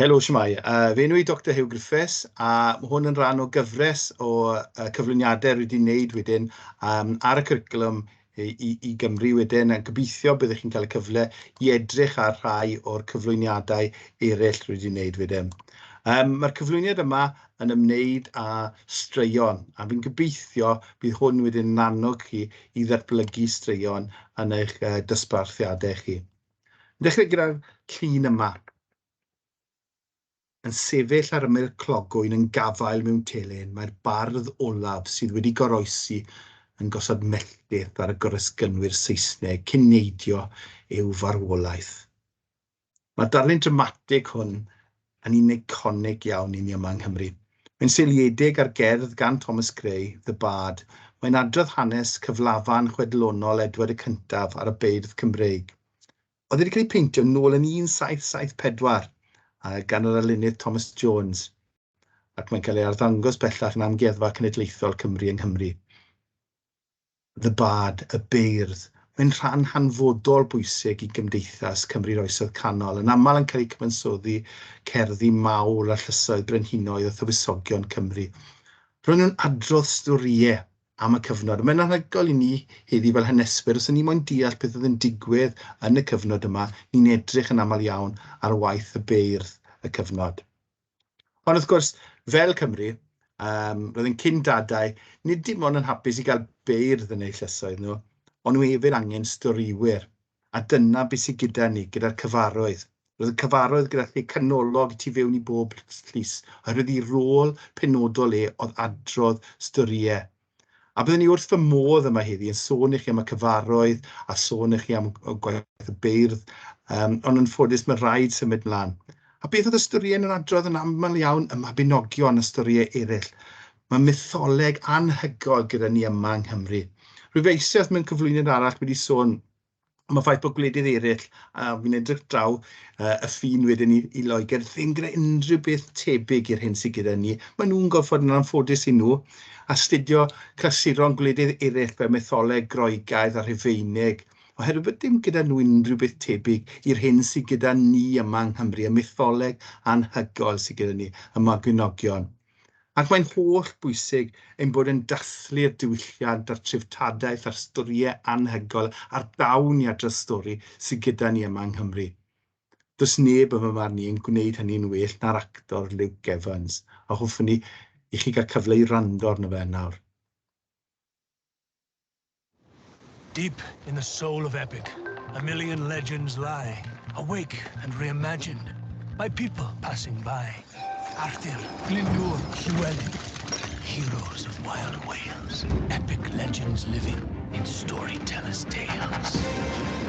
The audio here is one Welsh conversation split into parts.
Helo, shwmae. Fy enw i Dr Huw Griffiths, a ma' hwn yn rhan o gyfres o cyflwyniadau rwy 'di wneud wedyn ar y cwricwlwm i Gymru wedyn, a gobeithio byddwch chi'n cael y cyfle i edrych ar rhai o'r cyflwyniadau eraill rwy 'di wneud wedyn. Mae'r cyflwyniad yma yn ymwneud â straeon, a fi'n gobeithio bydd hwn wedyn yn annog chi i ddatblygu straeon yn eich dosbarthiadau chi. Dechrau gyda'r llun yma. Yn sefyll ar ymyl clogwyn yn gafael mewn telyn, mae'r bardd olaf sydd wedi goroesi yn gosod melltith ar y goresgynwyr Saesneg cyn neidio i'w farwolaeth. Mae'r darlun dramatig hwn yn un eiconig iawn i ni yma yng Nghymru. Mae'n seiliedig ar gerdd gan Thomas Gray, The Bard. Mae'n adrodd hanes cyflafan chwedlonol Edward y Cyntaf ar y beirdd Cymreig. Oedd wedi cael ei peintio nôl yn 1774 gan yr arlunydd Thomas Jones, ac mae'n cael ei arddangos bellach yn Amgueddfa Cenedlaethol Cymru yng Nghymru. The Bard, y beirdd. Mae'n rhan hanfodol bwysig i gymdeithas Cymru'r Oesoedd Canol, yn aml yn cael eu cyfansoddi cerddi mawl a llysoedd brenhinoedd a thywysogion Cymru. Roedden nhw'n adrodd storïau am y cyfnod. Mae'n anhygoel i ni heddi fel haneswyr, os o'n ni moyn deall beth oedd yn digwydd yn y cyfnod yma, ni'n edrych yn aml iawn ar waith y beirdd y cyfnod. Ond wrth gwrs, fel Cymru, roedd ein cyn-dadau nid dim ond yn hapus i gael beirdd yn eu llysoedd nhw, ond nhw hefyd angen storïwyr. A dyna beth sydd gyda ni, gyda'r cyfarwydd. Roedd y cyfarwydd gyda lle canolog tu fewn i bob llys, oherwydd ei rôl penodol e oedd adrodd storïau. A byddwn i wrth fy modd yma heddi yn sôn i chi am y cyfarwydd a sôn i chi am gwaith y beirdd, ond yn ffodus mae rhaid symud mlaen. A beth oedd y storïau yn adrodd yn aml iawn? Y Mabinogion a storïau eraill. Mae mytholeg anhygoel gyda ni yma yng Nghymru. Rwyf eisoes mewn cyflwyniad arall wedi sôn am y ffaith bod gwledydd eraill, a fi'n edrych draw y ffin wedyn i Loegr, ddim gyda unrhyw beth tebyg i'r hyn sydd gyda ni. Maen nhw'n gorfod yn anffodus i nhw astudio clasuron gwledydd eraill fel mytholeg Groegaidd a Rhufeinig, oherwydd bod dim gyda nhw unrhyw beth tebyg i'r hyn sydd gyda ni yma yng Nghymru, y mytholeg anhygoel sydd gyda ni, y Mabinogion. Ac mae'n holl bwysig ein bod yn dathlu'r diwylliant a'r treftadaeth a'r storïau anhygoel a'r dawn i adrodd stori sydd gyda ni yma yng Nghymru. Does neb yn fy marn i yn gwneud hynny'n well na'r actor Luke Evans, a hoffwn i i chi gael cyfle i wrando arno fe nawr. Deep in the soul of epic, a million legends lie, awake and reimagined by people passing by. Arthur, Glyndŵr, Llywelyn, heroes of wild Wales, epic legends living in storytellers' tales.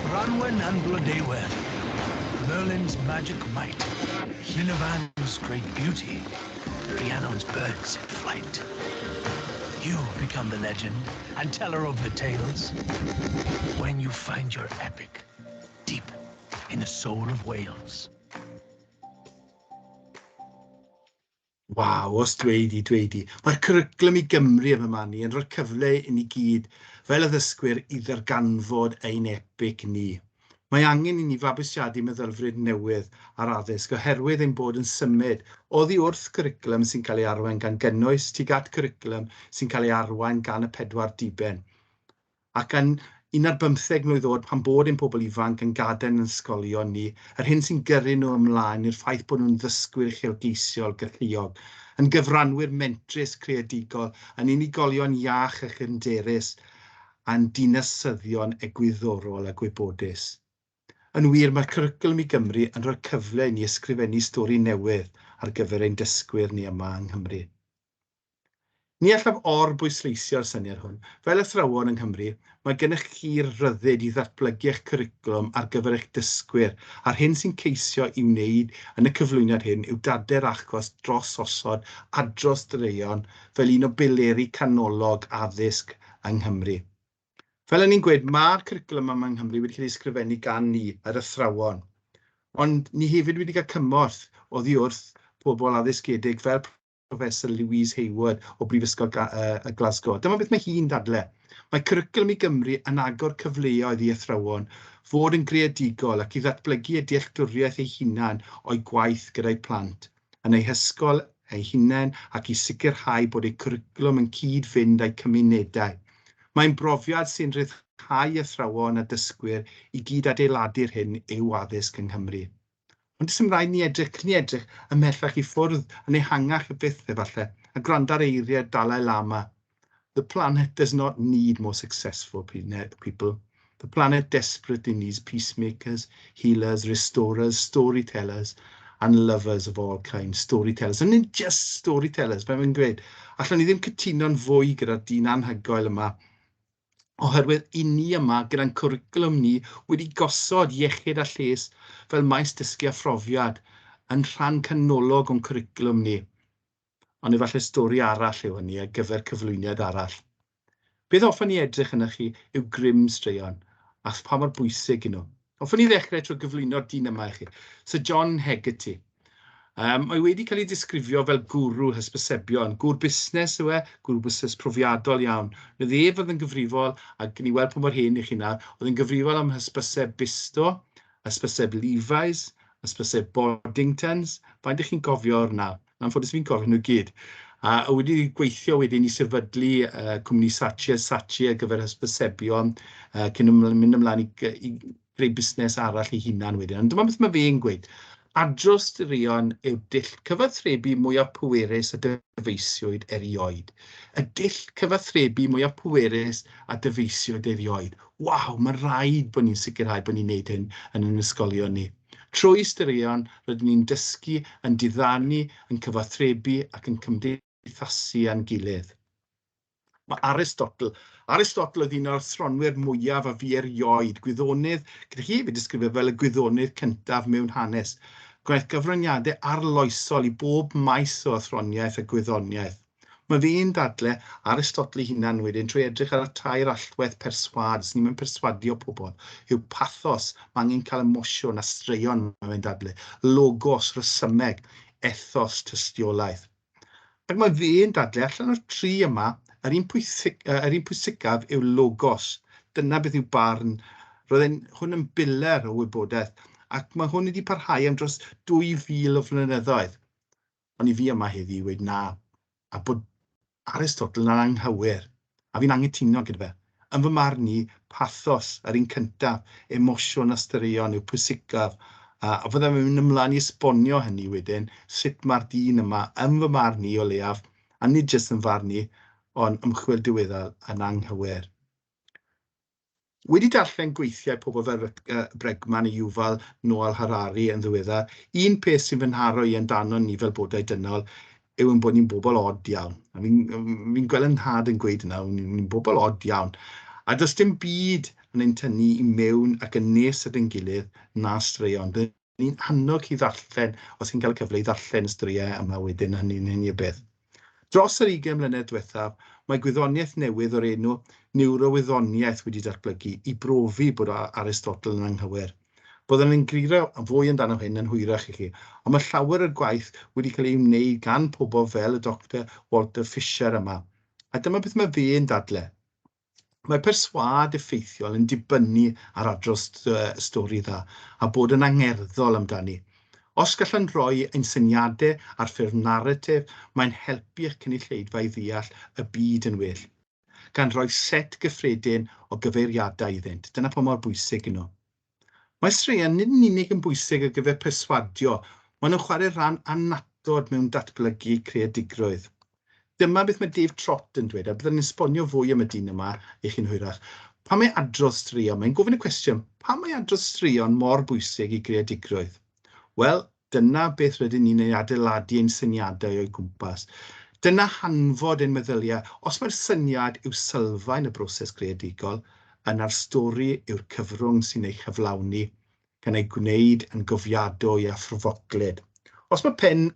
Branwen and Blodeuwedd, Merlin's magic might, Llwynyfan's great beauty, Rhiannon's birds in flight. You become the legend and teller of the tales when you find your epic deep in the soul of Wales. Waw, os dweud i, dweud i. Mae'r cwricwlwm i Gymru yn fy marn i yn rhoi cyfle i ni gyd, fel addysgwyr, i ddarganfod ein epic ni. Mae angen i ni fabwysiadu meddylfryd newydd ar addysg oherwydd ein bod yn symud oddi wrth gwricwlwm sy'n cael ei arwain gan gynnwys tuag at cwricwlwm sy'n cael ei arwain gan y pedwar diben. Ac yn un ar bymtheg mlwydd oed, pan bod ein pobl ifanc yn gadael yn ysgolion ni, yr hyn sy'n gyrru nhw ymlaen yw'r ffaith bod nhw'n ddysgwyr uchelgeisiol, galluog, yn gyfranwyr mentrus, creadigol, yn unigolion iach a chynderus, a'n dinasyddion egwyddorol a gwybodus. Yn wir, mae'r Cwricwlwm i Gymru yn rhoi cyfle i ni ysgrifennu stori newydd ar gyfer ein dysgwyr ni yma yng Nghymru. Ni allaf or-bwysleisio'r syniad hwn. Fel athrawon yng Nghymru, mae gennych chi'r rhyddid i ddatblygu eich cwricwlwm ar gyfer eich dysgwyr, a'r hyn sy'n ceisio i'w wneud yn y cyflwyniad hyn yw dadlau'r achos dros osod adrodd straeon fel un o bileri canolog addysg yng Nghymru. Fel o'n i'n gweud, mae'r cwricwlwm yma yng Nghymru wedi cael ei ysgrifennu gan ni, yr athrawon. Ond ni hefyd wedi cael cymorth oddi wrth pobl addysgedig fel Professor Louise Hayward o Brifysgol Glasgow. Dyma beth mae hi'n dadle. Mae Cwricwlwm i Gymru yn agor cyfleoedd i athrawon fod yn greadigol ac i ddatblygu eu dealltwriaeth eu hunain o'u gwaith gyda'u plant, yn eu hysgol eu hunain ac i sicrhau bod eu cwricwlwm yn cyd-fynd â'u cymunedau. Mae'n brofiad sy'n rhyddhau athrawon a dysgwyr i gyd-adeiladu'r hyn yw addysg yng Nghymru. Ond does dim rhaid ni edrych, gallwn ni edrych ymhellach i ffwrdd, yn ehangach y byth efallai, a gwrando ar eiriau Dalai Lama. The planet does not need more successful people. The planet desperately needs peacemakers, healers, restorers, storytellers, and lovers of all kinds. Storytellers. And nid just storytellers, mae'n gweud. Allwn ni ddim cytuno'n fwy gyda'r dyn anhygoel yma, oherwydd i ni yma gyda'n cwricwlwm ni wedi gosod iechyd a lles fel maes dysgu a phrofiad yn rhan canolog o'n cwricwlwm ni. Ond efallai stori arall yw hynny ar gyfer cyflwyniad arall. Beth hoffwn i edrych yna chi yw grym straeon, a pha mor bwysig yw nhw. Hoffwn i ddechrau trwy gyflwyno'r dyn yma i chi, Sir John Hegarty. Mae wedi cael ei disgrifio fel gwrw hysbysebion. Gŵr busnes yw e, gŵr busnes profiadol iawn. Roedd ef oedd yn gyfrifol, a gwn i weld pa mor hen i chi nawr, oedd yn gyfrifol am hysbyseb Bisto, hysbyseb Levi's, hysbyseb Boddingtons. Faint ych chi'n cofio o'r na? Yn anffodus fi'n cofio nhw gyd. A wedi gweithio wedyn i sefydlu cwmni Saatchi a Saatchi ar gyfer hysbysebion, cyn mynd ymlaen i greu busnes arall ei hunan wedyn. Ond dyma beth mae fe'n gweud. Adrodd straeon yw'r dull cyfathrebu mwyaf pwerus a dyfeisiwyd erioed. Y dull cyfathrebu mwyaf pwerus a dyfeisiwyd erioed. Waw, mae rhaid bod ni'n sicrhau bod ni'n neud hyn yn ein ysgolion ni. Trwy straeon, rydyn ni'n dysgu, yn diddanu, yn cyfathrebu ac yn cymdeithasu â'n gilydd. Mae Aristotle. Aristotle oedd un o'r athronwyr mwyaf a fu erioed, gwyddonydd, gyda chi, fe disgrifio fel y gwyddonydd cyntaf mewn hanes. Gwnaeth gyfraniadau arloesol i bob maes o athroniaeth a gwyddoniaeth. Mae fe'n dadle Aristotle ei hunan wedyn trwy edrych ar y tair allwedd perswâd, ni'n mynd perswadio pobl, yw pathos, mae angen cael emosiwn a straeon, mae fe'n dadle, logos, rhesymeg, ethos, tystiolaeth. Ac mae fe'n dadle allan o'r tri yma, yr un, pwysig, yr un pwysicaf yw logos. Dyna beth yw barn. Roedd e'n, hwn yn biler o wybodaeth, ac mae hwn wedi parhau am dros 2,000 o flynyddoedd. Ond i fi yma heddi i weud na, a bod Aristotle yn anghywir, a fi'n anghytuno gyda fe. Yn fy marn i, pathos, yr un cyntaf, emosiwn a straeon yw pwysicaf, a fyddai'n mynd ymlaen i esbonio hynny wedyn, sut mae'r dyn yma, yn fy marn i o leiaf, a nid jyst yn farn i, ond ymchwil diweddar yn anghywir. Wedi darllen gweithiau pobl fel Bregman, Yuval, Noah Harari yn ddiweddar, un peth sy'n fy nharo i amdano ni fel bodau dynol yw ein bod ni'n bobl od iawn. A fi'n fi gweld yn nhad yn gweud yna, ni'n bobl od iawn. A does dim byd yn ein tynnu i mewn ac yn nes at ein gilydd na straeon. Byddwn ni'n annog chi ddarllen, os chi'n cael y cyfle i ddarllen y straeau yma wedyn, hynny'n hynny o beth. Dros yr 20 mlynedd diwethaf, mae gwyddoniaeth newydd o'r enw niwrowyddoniaeth wedi datblygu i brofi bod Aristotle yn anghywir. Byddwn yn glir fwy amdano hyn yn hwyrach i chi, ond mae llawer o'r gwaith wedi cael ei wneud gan pobl fel y Dr Walter Fisher yma. A dyma beth mae fe'n dadle. Mae perswâd effeithiol yn dibynnu ar adrodd stori dda a bod yn angerddol amdani. Os gallwn roi ein syniadau ar ffurf naratif, mae'n helpu eich cynulleidfa i ddeall y byd yn well, gan roi set gyffredin o gyfeiriadau iddynt. Dyna pa mor bwysig yw nhw. Mae straeon nid yn unig yn bwysig ar gyfer perswadio, maen nhw'n chwarae rhan annatod mewn datblygu creadigrwydd. Dyma beth mae Dave Trott yn dweud, a byddwn ni'n esbonio fwy am y dyn yma i chi'n hwyrach. Pan mae adrodd straeon, mae'n gofyn y cwestiwn, pam mae adrodd straeon mor bwysig i greadigrwydd? Wel, dyna beth rydyn ni'n ei adeiladu ein syniadau o'i gwmpas. Dyna hanfod ein meddyliau. Os mae'r syniad yw sylfaen y broses greadigol, yna'r stori yw'r cyfrwng sy'n ei chyflawni, gan ei gwneud yn gofiadwy a phryfoclyd. Os mae pen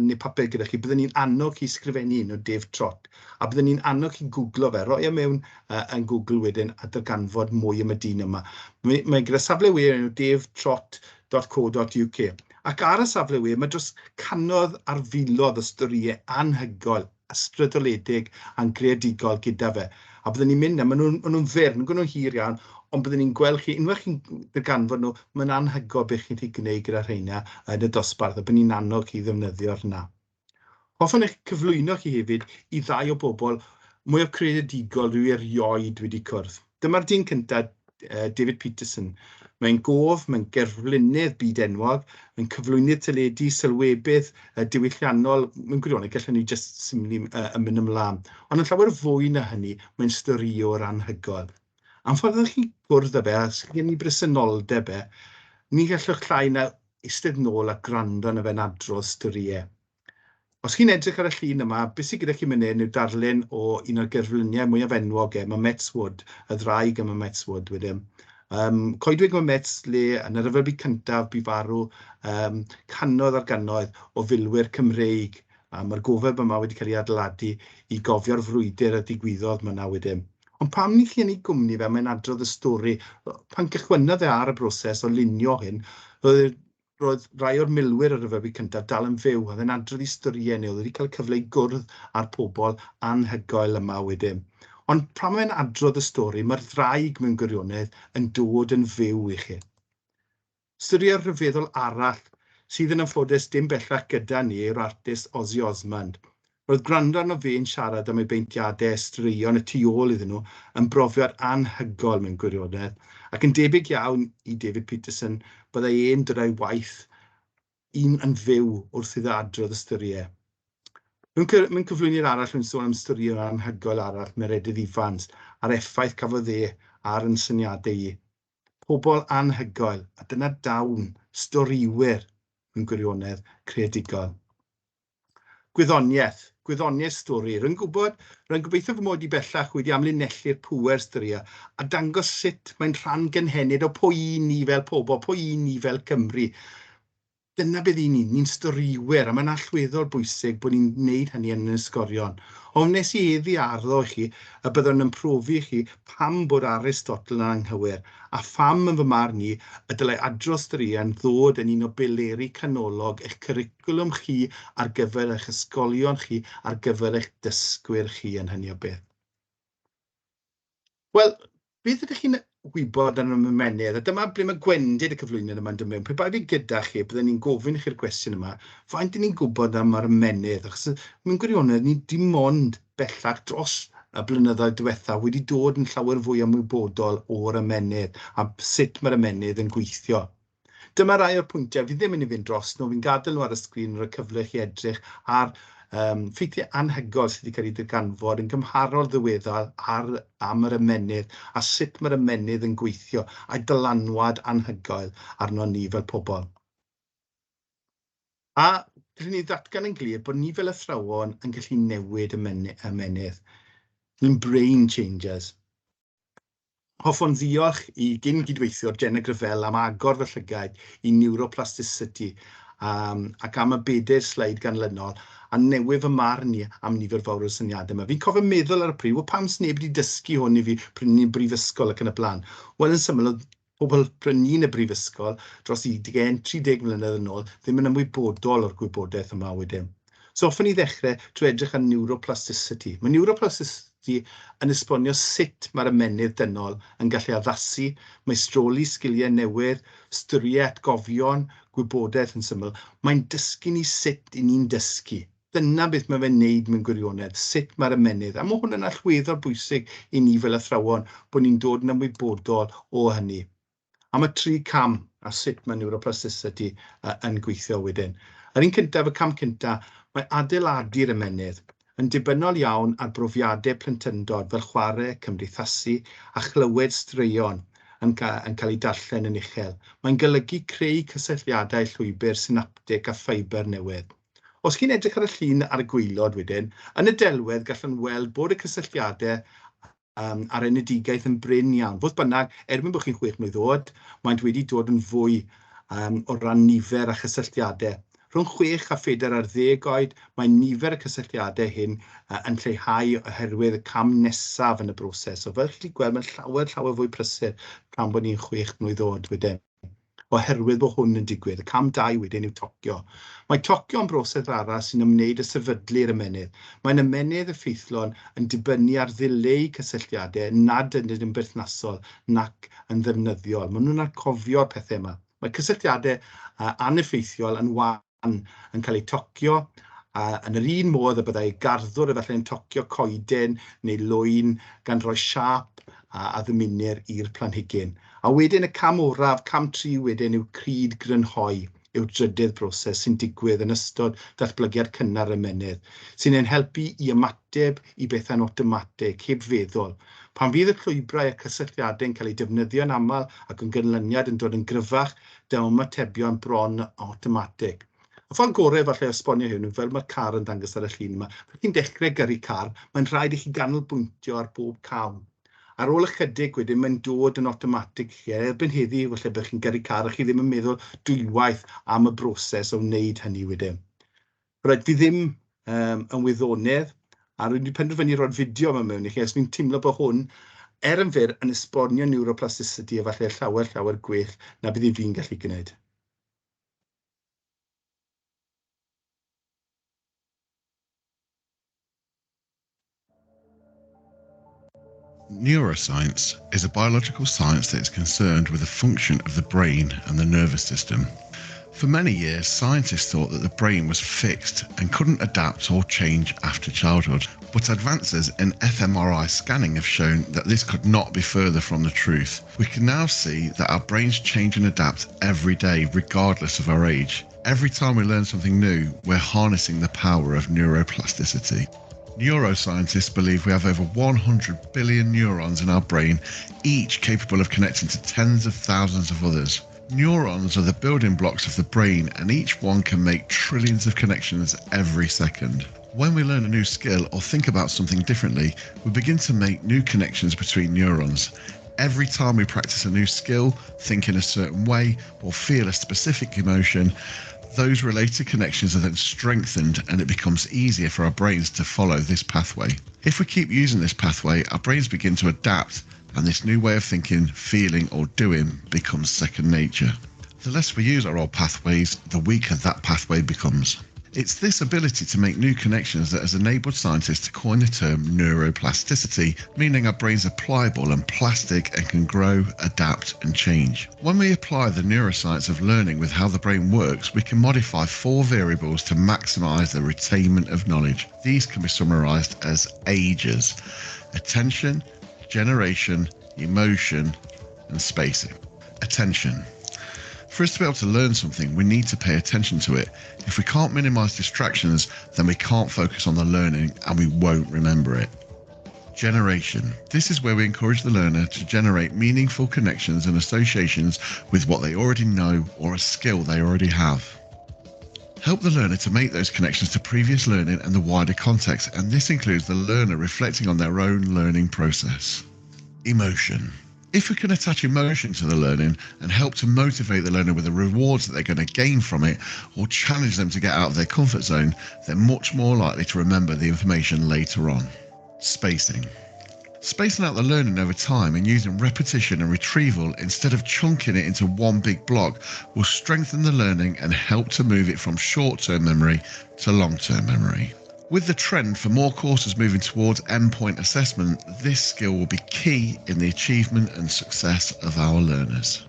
neu papur gyda chi, byddwn ni'n annog chi sgrifennu un o Dave Trott, a byddwn ni'n annog chi googlo fe, roi e mewn yn Google wedyn a darganfod mwy am y dyn yma. Mae gyda safle we enw davetrott.co.uk. Ac ar y safle we mae dros cannoedd ar filoedd o storïau anhygoel, ysbrydoledig a'n greadigol gyda fe. A byddwn ni'n mynd, a maen nhw'n ma nhw fyr, maen nhw'n hir iawn, Ond byddwn ni'n gweld chi, unwaith chi'n darganfod nhw, mae'n anhygoel beth chi'n gallu gwneud gyda rheina yn y dosbarth, a byddwn ni'n annog chi ddefnyddio'r hynna. Hoffwn eich cyflwyno chi hefyd i ddau o bobl mwyaf creadigol dwi erioed wedi cwrdd. Dyma'r dyn cyntaf, David Peterson. Mae'n gof, mae'n gerflunydd byd enwog, mae'n cyflwynydd teledu, sylwebydd diwylliannol. Mewn gwirionedd, gallwn ni jyst symlu yn mynd ymlaen. Ond yn llawer fwy na hynny, mae'n storïwr anhygoel. Am ffordd ydych chi'n gwrdd â fe, a gen i bresenoldeb e, ni gallwch llai na eistedd nôl a gwrando arno fe'n adrodd storïau. Os chi'n edrych ar y llun yma, beth sydd gyda chi mynd hyn yw darlun o un o'r gerfluniau mwyaf enwog e, Mametz Wood, y ddraig ym Mametz Wood wedyn. Coedwig Mametz le yn y Rhyfel Byd Cyntaf bu farw cannoedd ar gannoedd o filwyr Cymreig, a mae'r gofeb yma wedi cael ei adeiladu i gofio'r frwydr a digwyddodd myna wedyn. Ond pam ni chi yn ei gwmni fe, mae'n adrodd y stori. Pan gychwynnodd e ar y broses o lunio hyn, roedd roedd rai o'r milwyr y Rhyfel Byd Cyntaf dal yn fyw, oedd e'n adrodd eu storïau neu oedd wedi cael cyfle i gwrdd â'r pobl anhygoel yma wedyn. Ond pan mae'n adrodd y stori, mae'r ddraig mewn gwirionedd yn dod yn fyw i chi. Storïau rhyfeddol arall sydd yn anffodus dim bellach gyda ni yw'r artist Ozzy Osmond. Roedd gwrando arno fe'n siarad am ei beintiadau, straeon y tu ôl iddyn nhw, yn brofiad anhygoel mewn gwirionedd, ac yn debyg iawn i David Peterson, byddai e'n dod â'i waith un yn fyw wrth iddo adrodd y storïau. Mewn cyflwyniad arall, rwy'n sôn am storïau anhygoel arall, Meredydd Ifans, a'r effaith cafodd e ar yn syniadau i. Pobl anhygoel, a dyna dawn storïwyr mewn gwirionedd creadigol. Gwyddoniaeth, gwyddoniaeth stori. Rwy'n gwybod, rwy'n gobeithio fy mod i bellach wedi amlinellu'r pŵer storïau a dangos sut mae'n rhan gynhenid o pwy i ni fel pobl, pwy i ni fel Cymru. Dyna beth i ni, ni'n storïwyr, a mae'n allweddol bwysig bod ni'n gwneud hynny yn yn ysgolion. Ond wnes i heddi addo i chi y byddwn yn profi i chi pam bod Aristotle yn anghywir, a pham yn fy marn i y dylai adrodd straeon ddod yn un o bileri canolog eich cwricwlwm chi ar gyfer eich ysgolion chi, ar gyfer eich dysgwyr chi yn hynny o beth. Wel, beth ydych chi'n gwybod am yr ymennydd? A dyma ble mae gwendid y cyflwyniad yma'n dod mewn. Pe bai fi gyda chi, byddwn ni'n gofyn i chi'r cwestiwn yma, faint ydyn ni'n gwybod am yr ymennydd? Achos mewn gwirionedd, ni dim ond bellach dros y blynyddoedd diwethaf wedi dod yn llawer fwy ymwybodol o'r ymennydd a sut mae'r ymennydd yn gweithio. Dyma rai o'r pwyntiau, fi ddim yn mynd i fynd dros nhw, fi'n gadael nhw ar y sgrin, rhoi cyfle i chi edrych ar ffeithiau anhygoel sydd wedi cael eu darganfod yn gymharol ddiweddar ar, am yr ymennydd a sut mae'r ymennydd yn gweithio a'i dylanwad anhygoel arno ni fel pobl. A gallwn ni ddatgan yn glir bod ni fel athrawon yn gallu newid y ymennydd. Ni'n brain changers. Hoffwn ddiolch i gyn gydweithiwr Jenna Gravell am agor fy llygaid i neuroplasticity ac am y bedair sleid ganlynol a newid fy marn i am nifer fawr o'r syniadau yma. Fi'n cofio meddwl ar y pryd, wel pam sneb wedi dysgu hwn i fi pryd ni'n brifysgol ac yn y blaen. Wel, yn syml, oedd pobl pryd ni'n y brifysgol dros 20, 30 mlynedd yn ôl ddim yn ymwybodol o'r gwybodaeth yma wedyn. So hoffwn i ddechrau trwy edrych ar neuroplasticity. Mae neuroplasticity yn esbonio sut mae'r ymennydd dynol yn gallu addasu, meistroli sgiliau newydd, storio atgofion, gwybodaeth yn syml. Mae'n dysgu ni sut i ni'n dysgu. Dyna beth mae fe'n neud mewn gwirionedd, sut mae'r ymennydd. A mae hwn yn allweddol bwysig i ni fel athrawon, bod ni'n dod yn ymwybodol o hynny. A mae tri cam a sut mae neuroplasticity yn gweithio wedyn. Yr un cyntaf, y cam cyntaf, mae adeiladu'r ymennydd yn dibynnol iawn ar brofiadau plentyndod fel chwarae, cymdeithasu a chlywed straeon yn cael eu darllen yn uchel. Mae'n golygu creu cysylltiadau llwybr synaptig a ffeibr newydd. Os chi'n edrych ar y llun ar y gwaelod wedyn, yn y delwedd gallwn weld bod y cysylltiadau a'r enedigaeth yn brin iawn. Fodd bynnag, erbyn bod chi'n 6 mlwydd oed, maent wedi dod yn fwy o ran nifer a chysylltiadau. Rhwng 6 a 4 ar ddeg oed, mae nifer y cysylltiadau hyn yn lleihau oherwydd y cam nesaf yn y broses. So fel chi'n gweld, mae'n llawer, llawer fwy prysur pan bod ni'n 6 mlwydd oed wedyn. oherwydd bod hwn yn digwydd. Y cam 2 wedyn yw tocio. Mae tocio yn broses arall sy'n ymwneud â sefydlu'r ymennydd. Mae'n ymennydd effeithlon yn dibynnu ar ddileu cysylltiadau nad ydynt yn berthnasol nac yn ddefnyddiol. Maen nhw'n arcofio'r pethau yma. Mae cysylltiadau aneffeithiol yn wan yn cael eu tocio yn yr un modd y byddai garddwr efallai yn tocio coeden neu lwyn gan roi siâp a ddymunir i'r planhigyn. A wedyn y cam oraf, cam 3 wedyn yw cryd grynhoi, yw'r drydydd broses sy'n digwydd yn ystod datblygiad cynnar yr ymennydd, sy'n ein helpu i ymateb i bethau'n awtomatig, heb feddwl. Pan fydd y llwybrau a'r cysylltiadau'n cael eu defnyddio'n aml ac yn ganlyniad yn dod yn gryfach, daw ymatebion bron awtomatig. Y ffordd gorau falle o esbonio hyn yw fel mae'r car yn dangos ar y llun yma. Pan chi'n dechrau gyrru car, mae'n rhaid i chi ganolbwyntio ar bob cam. Ar ôl ychydig wedyn, mae'n dod yn awtomatig i chi. Erbyn heddi, falle byddwch chi'n gyrru car a chi ddim yn meddwl dwywaith am y broses o wneud hynny wedyn. Reit, fi ddim yn wyddonydd, a rwy'n wedi penderfynu roi'r fideo yma mewn i chi, os fi'n teimlo bod hwn, er yn fyr, yn esbonio neuroplasticity efallai llawer, llawer gwell na bydd i fi'n gallu gwneud. Neuroscience is a biological science that is concerned with the function of the brain and the nervous system. For many years, scientists thought that the brain was fixed and couldn't adapt or change after childhood. But advances in fMRI scanning have shown that this could not be further from the truth. We can now see that our brains change and adapt every day, regardless of our age. Every time we learn something new, we're harnessing the power of neuroplasticity. Neuroscientists believe we have over 100 billion neurons in our brain, each capable of connecting to tens of thousands of others. Neurons are the building blocks of the brain, and each one can make trillions of connections every second. When we learn a new skill or think about something differently, we begin to make new connections between neurons. Every time we practice a new skill, think in a certain way, or feel a specific emotion, those related connections are then strengthened and it becomes easier for our brains to follow this pathway. If we keep using this pathway, our brains begin to adapt, and this new way of thinking, feeling, or doing becomes second nature. The less we use our old pathways, the weaker that pathway becomes. It's this ability to make new connections that has enabled scientists to coin the term neuroplasticity, meaning our brains are pliable and plastic and can grow, adapt, and change. When we apply the neuroscience of learning with how the brain works, we can modify 4 variables to maximize the retainment of knowledge. These can be summarized as ages: attention, generation, emotion, and spacing. Attention. For us to be able to learn something, we need to pay attention to it. If we can't minimize distractions, then we can't focus on the learning and we won't remember it. Generation. This is where we encourage the learner to generate meaningful connections and associations with what they already know or a skill they already have. Help the learner to make those connections to previous learning and the wider context, and this includes the learner reflecting on their own learning process. Emotion. If we can attach emotion to the learning and help to motivate the learner with the rewards that they're going to gain from it, or challenge them to get out of their comfort zone, they're much more likely to remember the information later on. Spacing. Spacing out the learning over time and using repetition and retrieval instead of chunking it into one big block will strengthen the learning and help to move it from short-term memory to long-term memory. With the trend for more courses moving towards endpoint assessment, this skill will be key in the achievement and success of our learners.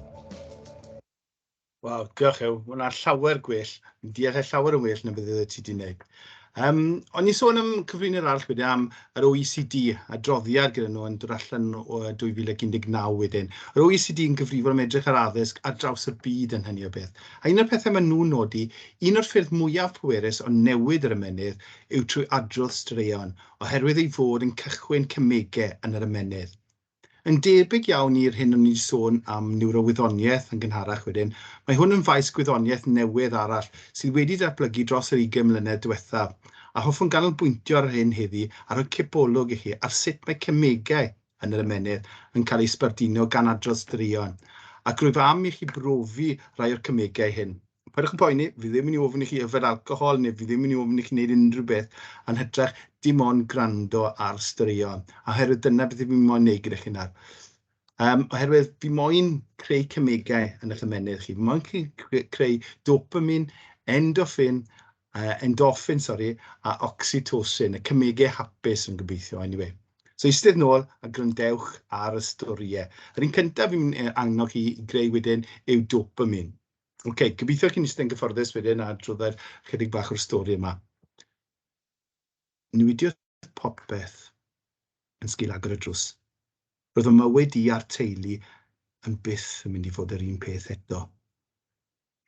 Wel, diolch Huw. Ma' hwnna'n llawer gwell. Fi'n deall e llawer yn well na beth oeddet ti 'di wneud. O'n i'n sôn am cyflwyniad arall wedyn am yr OECD, adroddiad gyda nhw yn dod allan o 2019 wedyn. Yr OECD yn gyfrifol am edrych ar addysg ar draws y byd yn hynny o beth. A un o'r pethau maen nhw'n nodi, un o'r ffyrdd mwyaf pwerus o newid yr ymennydd yw trwy adrodd straeon, oherwydd ei fod yn cychwyn cemegau yn yr ymennydd. Yn debyg iawn i'r hyn o'n i wedi sôn am niwrowyddoniaeth yn gynharach wedyn, mae hwn yn faes gwyddoniaeth newydd arall sydd wedi datblygu dros yr 20 mlynedd diwethaf, a hoffwn ganolbwyntio ar hyn heddi a rhoi cipolwg i chi ar sut mae cemegau yn yr ymennydd yn cael eu sbarduno gan adrodd straeon, ac rwyf am i chi brofi rai o'r cemegau hyn. Paidwch yn poeni, fi ddim yn mynd i ofyn i chi yfed alcohol neu fi ddim yn mynd i ofyn i chi wneud unrhyw beth, yn hytrach dim ond gwrando ar straeon, oherwydd dyna beth fi'n moyn wneud gyda chi nawr. Oherwydd fi moyn creu cemegau yn eich ymennydd chi. Fi moyn creu dopamine, endorphin, endorphin, sorry, a oxytocin, y cemegau hapus yn gobeithio, anyway. So eistedd nôl a gwrandewch ar y storïau. Yr un cyntaf fi'n annog chi i greu wedyn yw dopamine. OK, gobeithio chi'n eistedd yn gyfforddus wedyn a adrodd chydig bach o'r stori yma. Newidiodd popeth yn sgil agor y drws. Roedd fy mywyd i a'r teulu yn byth yn mynd i fod yr un peth eto.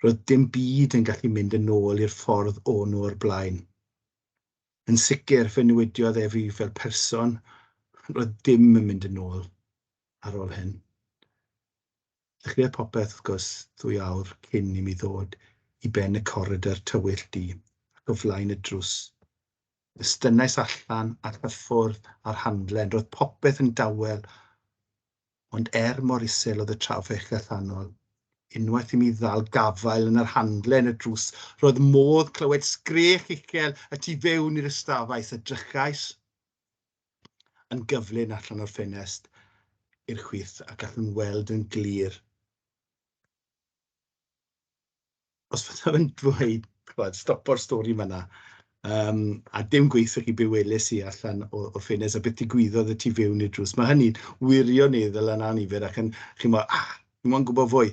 Roedd dim byd yn gallu mynd yn ôl i'r ffordd o'n nhw o'r blaen. Yn sicr, fe newidiodd e fi fel person. Roedd dim yn mynd yn ôl ar ôl hyn. Dechreuodd popeth, wrth gwrs, 2 awr cyn i mi ddod i ben y coridor tywyll du ac o flaen y drws. Estynnais allan a chyffwrdd â'r handlen. Roedd popeth yn dawel, ond er mor isel oedd y traffig allanol, unwaith i mi ddal gafael yn yr handlen y drws, roedd modd clywed sgrech uchel y tu fewn i'r ystafell. Edrychais yn gyflym allan o'r ffenest i'r chwith a gallwn weld yn glir. Os fyddaf yn dweud, ch'mod, stopo'r stori fan'na, a dim gweithio chi be weles i allan o'r ffenest a beth digwyddodd y tu fewn i'r drws, mae hynny'n wirioneddol yn annifyr ac yn, chi'n ah, fi moyn gwybod fwy.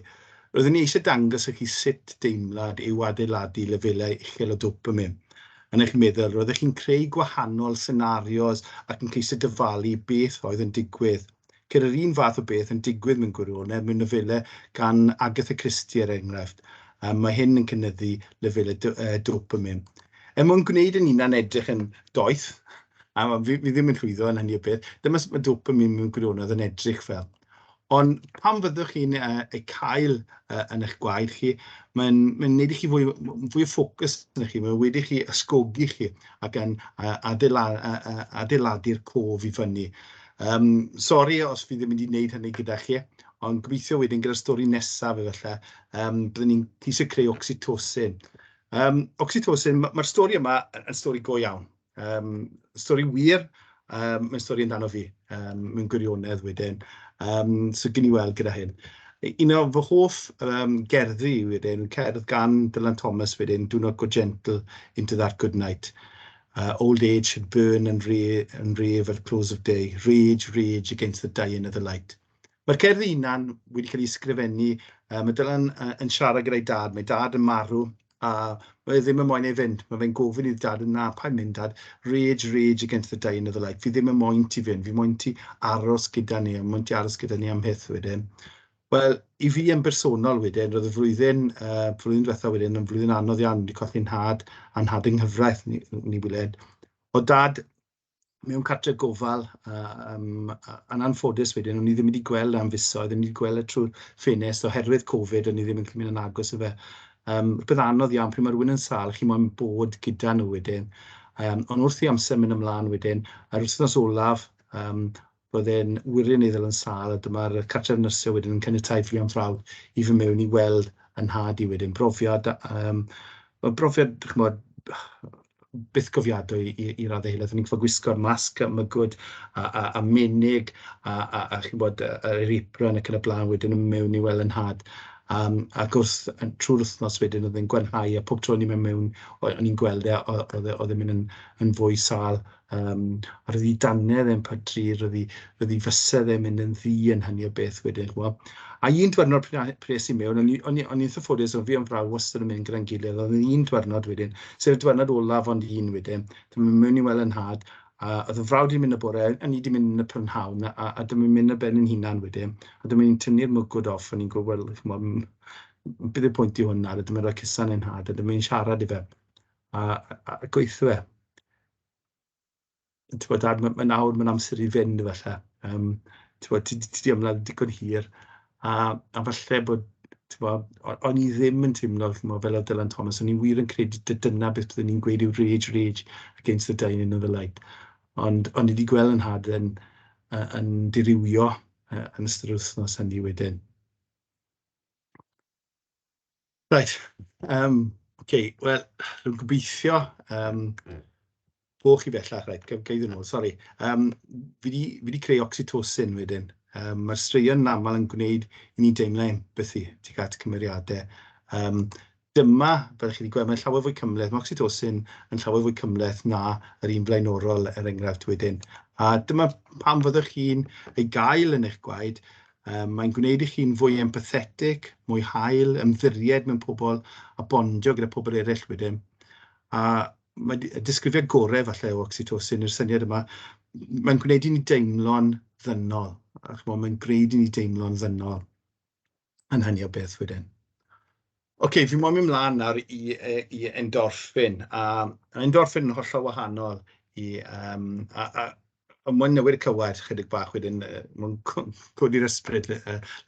Roeddwn i eisiau dangos i chi sut deimlad yw adeiladu lefelau uchel o dopamine. Yn eich meddwl, roeddech chi'n creu gwahanol scenarios ac yn ceisio dyfalu beth oedd yn digwydd. Ceir yr un fath o beth yn digwydd mewn gwirionedd mewn nofelau gan Agatha Christie, er enghraifft. Mae hyn yn cynyddu lefelau dopamine. Er mwyn gwneud yn hunan edrych yn doeth, a fi ddim yn llwyddo yn hynny o beth, dyma sut mae dopamine mewn gwirionedd yn edrych fel. Ond pan fyddwch chi'n ei cael yn eich gwaed chi, mae'n mae gwneud i chi fwy o ffocws yn chi, mae'n wedi chi ysgogi chi ac yn adeiladu'r cof i fyny. Sori os fi ddim wedi gwneud hynny gyda chi, ond gobeithio wedyn gyda'r stori nesaf efallai, byddwn ni'n ceisio creu oxytocin. Oxytocin, mae'r stori yma yn stori go iawn. Stori wir, mae'n stori amdano fi, mewn gwirionedd wedyn. So gyn i weld gyda hyn. Un o fy hoff gerddi wedyn, cerdd gan Dylan Thomas wedyn, "Do not go gentle into that good night." Old age should burn and rave at close of day. Rage, rage against the dying of the light. Mae'r cerddi hunan wedi cael ei ysgrifennu, mae Dylan yn siarad gyda'i dad, mae dad yn marw a mae e ddim yn moyn ei fynd. Mae fe'n gofyn i'r dad, "Na, paid mynd, Dad." "Rage, rage against the dying of the light." Fi ddim yn moyn ti fynd, fi moyn ti aros gyda ni, a moyn ti aros gyda ni am byth wedyn. Wel, i fi yn bersonol wedyn, roedd y flwyddyn diwethaf wedyn yn flwyddyn anodd iawn, wedi colli'n nhad a'n nhad yng nghyfraith ni wyled. O dad mewn cartref gofal, yn anffodus wedyn, o'n i ddim wedi gweld am fisoedd, o'n i wedi gweld e trwy'r ffenest oherwydd Covid, o'n i ddim yn gallu mynd yn agos i fe. Rhywbeth anodd iawn, pryd mae rhywun yn sâl, chi moyn bod gyda nhw wedyn. Ond wrth i amser mynd ymlaen wedyn, ar wythnos olaf, roedd e'n wirioneddol yn sâl, a dyma'r cartref nyrsio wedyn yn caniatáu fi a'm mrawd i fy mewn i weld yn nhad i wedyn. Brofiad, ch'mod, byth gofiadwy i raddau helaeth. O'n i'n gorfod gwisgo'r masg a mwgwd a menig a chi'n gwybod, yr apron ac yn y blaen wedyn yn mewn i weld yn nhad. Ac trwy'r wythnos wedyn oedd e'n gwanhau a pob tro o'n i'n mynd mewn, o'n i'n gweld e, oedd e'n mynd yn fwy sâl. A roedd ei dannedd e'n pydru, roedd ei fysedd e'n mynd yn ddu yn hynny o beth wedyn, ch'mo'. A un diwrnod pryd es i mewn, o'n i'n eitha ffodus, o'n fi a'm frawd wastad yn mynd gyda'n gilydd, oedd un diwrnod wedyn, sef y diwrnod olaf ond un wedyn, dyma mynd mewn i weld yn nhad, a oedd y frawd wedi mynd y bore, a ni wedi mynd yn y prynhawn, a dyma mynd ar ben yn hunan wedyn, a dyma ni'n tynnu'r mwgwd off, o'n i'n gwybod, wel, ch'mo', beth yw'r pwynt i hwn nawr, a dyma rhoi cusan i'n nhad, a dyma ni'n siarad i fe, a gweithio fe, "Ti'n Dad, mae nawr, mae'n amser i fynd falle. Ti'n ti 'di ymladd digon hir," a falle bod, ti'n, o'n i ddim yn teimlo, ch'mo', fel oedd Dylan Thomas, o'n i wir yn credu dyna beth byddwn ni'n gweud yw "rage, rage against the dying of the light". Ond o'n i wedi gweld yn nhad yn dirywio yn ystod yr wythnos hynny wedyn. Reit, okay, wel, rwy'n gobeithio bo chi bellach, reit, ga i ddod nôl, sori. Fi 'di creu oxytocin wedyn. Mae'r straeon yn aml yn gwneud i ni deimlo empathi tuag at cymeriadau. Dyma, fel chi wedi gweld, mae'n llawer fwy cymhleth. Mae oxytocin yn llawer fwy cymhleth na yr un flaenorol, er enghraifft, wedyn. A dyma pam fyddwch chi'n ei gael yn eich gwaed. Mae'n gwneud i chi'n fwy empathetic, mwy hael, ymddiried mewn pobl a bondio gyda pobl eraill wedyn. A mae y disgrifiad gorau falle o oxytocin yw'r syniad yma, mae'n gwneud i ni deimlo'n ddynol. A chimod, mae'n gwneud i ni deimlo'n ddynol yn hynny o beth wedyn. Oce, fi moyn mynd mlaen nawr i endorffin, a endorffin yn hollol wahanol i, a ond mae'n newid y cywed chydig bach wedyn, mae'n codi'r ysbryd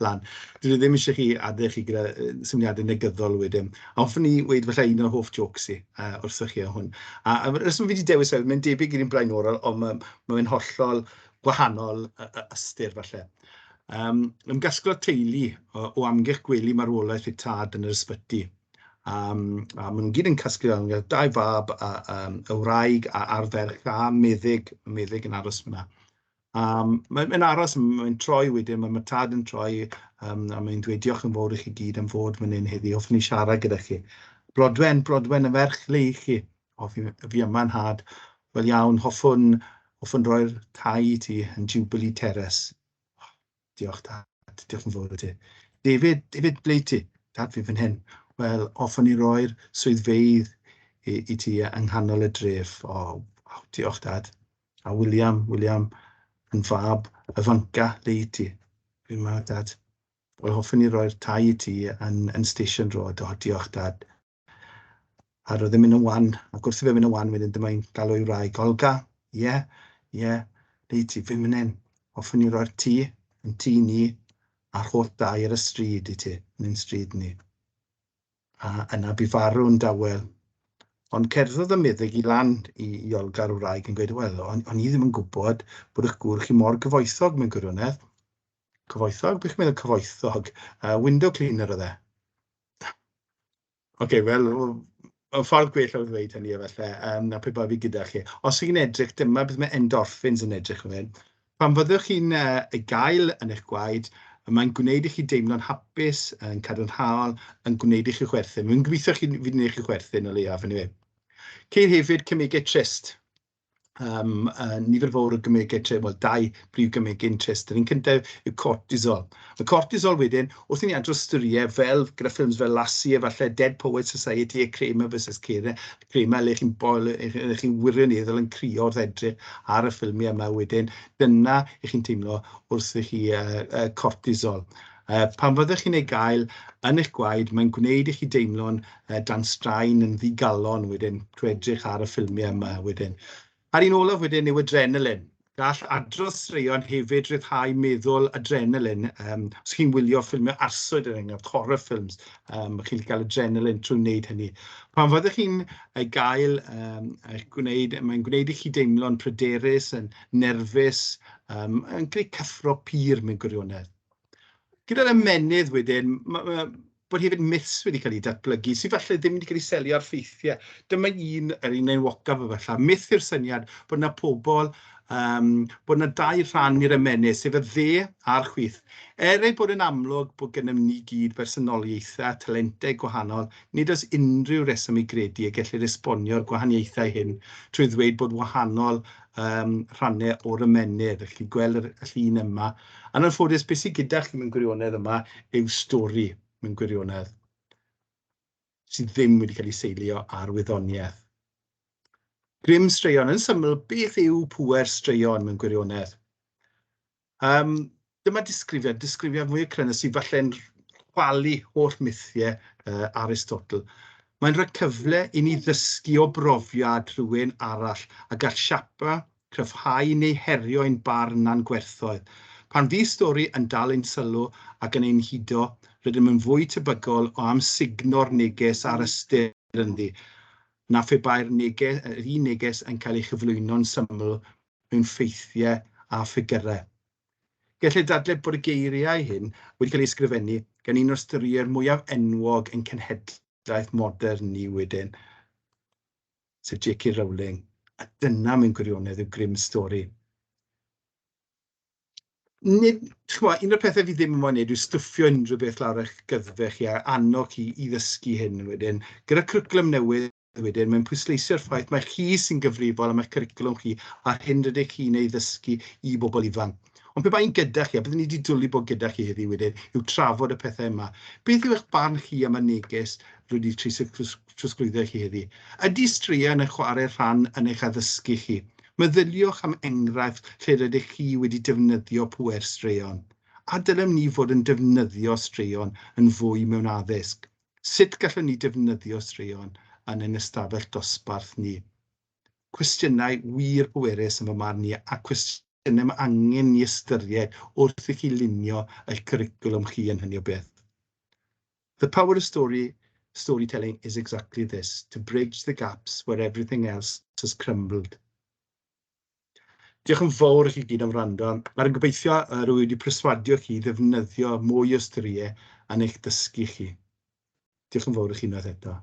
lan. Dwi ddim eisiau chi adael chi gyda syniadau negyddol wedyn. A hoffwn i weud falle un o'r hoff jokes i wrthoch chi o hwn. A reswm fi wedi dewis hefyd, mae'n debyg i'r un blaenorol, ond mae'n hollol gwahanol ystyr falle. Ymgasglodd teulu o amgylch gwely marwolaeth eu tad yn yr ysbyty. A maen nhw'n gyd yn casglu lan, gyda dau fab, a y wraig a, a'r ferch a meddyg, y meddyg yn aros fyna. Mae'n aros, mae'n troi wedyn, mae tad yn troi, a mae'n dweud diolch yn fawr i chi gyd am fod fan hyn heddi, hoffwn i siarad gyda chi. Brodwen, Brodwen y ferch, le i chi? O, fi yma nhad. Wel iawn, hoffwn roi'r tai i ti yn Jubilee Terrace. Diolch, Dad. Diolch yn fawr i ti. David, David, ble ti? Dad, fi fan hyn. Wel, hoffwn i roi'r swyddfeydd i ti yng nghanol y dref. O, oh, diolch, Dad. A William, William, yn fab Ivanka, le i ti? Fi yma, Dad. Wel, hoffwn i roi'r tai i ti yn Station Road. O, diolch, Dad. A roedd e'n mynd yn wan, ac wrth i fe mynd yn wan wedyn dyma hi'n galw ei wraig, Olga, ie, yeah, ie, yeah, le ti, fi'n mynd hyn. Hoffwn i roi'r tŷ, yn tŷ ni, a'r holl dai ar y stryd i ti, yn ein stryd ni. A yna bu farw'n dawel. Ond cerddodd y meddyg i lan i Olga'r wraig yn gweud, wel, o'n i ddim yn gwybod bod eich gŵr chi mor gyfoethog mewn gwirionedd. Cyfoethog? Beth chi'n meddwl cyfoethog? Window cleaner oedd e. Oce, wel, y ffordd gwell o ddweud hynny efallai, na pe bai fi gyda chi. Os chi'n edrych, dyma beth mae endorphins yn edrych fel hyn. Pan fyddwch chi'n ei gael yn eich gwaed, mae'n gwneud i chi deimlo'n hapus, yn cadarnhaol, yn gwneud i chi chwerthin. Mae'n gobeithio chi fi wedi gwneud i chi chwerthin o leiaf, anyway. Ceir hefyd cemegau trist. Nifer fawr o gymegau trist, wel, dau brif gymegyn trist. Yr un cyntaf yw cortisol. Mae cortisol wedyn, wrth i ni adrodd storïau fel, gyda ffilms fel Lassie, efallai Dead Poets Society, a Kramer vs Kramer, le chi'n bol, le chi'n wirioneddol yn crio wrth edrych ar y ffilmiau yma wedyn, dyna i chi'n teimlo wrth i chi cortisol. Pan fyddwch chi'n ei gael yn eich gwaed, mae'n gwneud i chi deimlo'n dan straen, yn ddigalon wedyn, trwy edrych ar y ffilmiau yma wedyn. A'r un olaf wedyn yw adrenalin. Gall adrodd straeon hefyd ryddhau meddwl adrenalin. Os chi'n wylio ffilmiau arswyd, er enghraifft, horror films, chi'n cael adrenalin trwy wneud hynny. Pan fyddwch chi'n ei gael, eich gwneud, mae'n gwneud i chi deimlo'n pryderus, yn nerfus, yn creu cyffro pur mewn gwirionedd. Gyda'r ymennydd wedyn, bod hefyd myths wedi cael eu datblygu, sydd falle ddim wedi cael eu selio ar ffeithiau. Dyma un, yr un enwocaf efallai. Myth yw'r syniad bod yna pobl, bod yna dau rhan i'r ymennydd, sef y dde a'r chwith. Er ei bod yn amlwg bod gennym ni gyd bersonoliaethau a talentau gwahanol, nid oes unrhyw reswm i gredu y gellir esbonio'r gwahaniaethau hyn trwy ddweud bod wahanol rhannau o'r ymennydd. Felly gweld y llun yma. Yn anffodus, beth sydd gyda chi mewn gwirionedd yma yw stori mewn gwirionedd sydd ddim wedi cael ei seilio ar wyddoniaeth. Grym straeon. Yn syml, beth yw pŵer straeon mewn gwirionedd? Dyma disgrifiad mwy o cryno sydd falle'n chwalu holl mythiau Aristotle. Mae'n rhoi cyfle i ni ddysgu o brofiad rhywun arall a gall siapa, cryfhau neu herio ein barn a'n gwerthoedd. Pan fydd stori yn dal ein sylw ac yn ein hudo, rydym yn fwy tebygol o amsugno'r neges a'r ystyr ynddi, na phe bai'r yr un neges yn cael ei chyflwyno'n syml mewn ffeithiau a ffigyrau. Gellir dadlau bod y geiriau hyn wedi cael eu ysgrifennu gan un o'r storïwyr mwyaf enwog yn cenhedlaeth modern ni wedyn, sef J.K. Rowling. A dyna mewn gwirionedd yw grym stori. Nid, ch'mo', un o'r pethau fi ddim yn moyn wneud yw stwffio unrhyw beth lawr eich gyddfe chi a annog chi i ddysgu hyn wedyn. Gyda cwricwlwm newydd wedyn, mae'n pwysleisio'r ffaith mai chi sy'n gyfrifol am eich cwricwlwm chi a'r hyn rydych chi'n ei ddysgu i bobl ifanc. Ond pe bai'n gyda chi, a byddwn ni wedi dwlu bod gyda chi heddi wedyn, yw trafod y pethau yma. Beth yw eich barn chi am y neges rwy wedi trosglwyddo i chi heddi? Ydy straeon yn chwarae rhan yn eich addysgu chi? Meddyliwch am enghraifft lle rydych chi wedi defnyddio pŵer straeon. A dylem ni fod yn defnyddio straeon yn fwy mewn addysg? Sut gallwn ni defnyddio straeon yn ein ystafell dosbarth ni? Cwestiynau wir bwerus yn fy marn i, a cwestiynau mae angen ni ystyried wrth i chi lunio eich cwricwlwm chi yn hynny o beth. The power of storytelling is exactly this, to bridge the gaps where everything else has crumbled. Diolch yn fawr i chi gyd am wrando. Rwy'n gobeithio rwy wedi perswadio chi i ddefnyddio mwy o storïau yn eich dysgu chi. Diolch yn fawr i chi unwaith eto.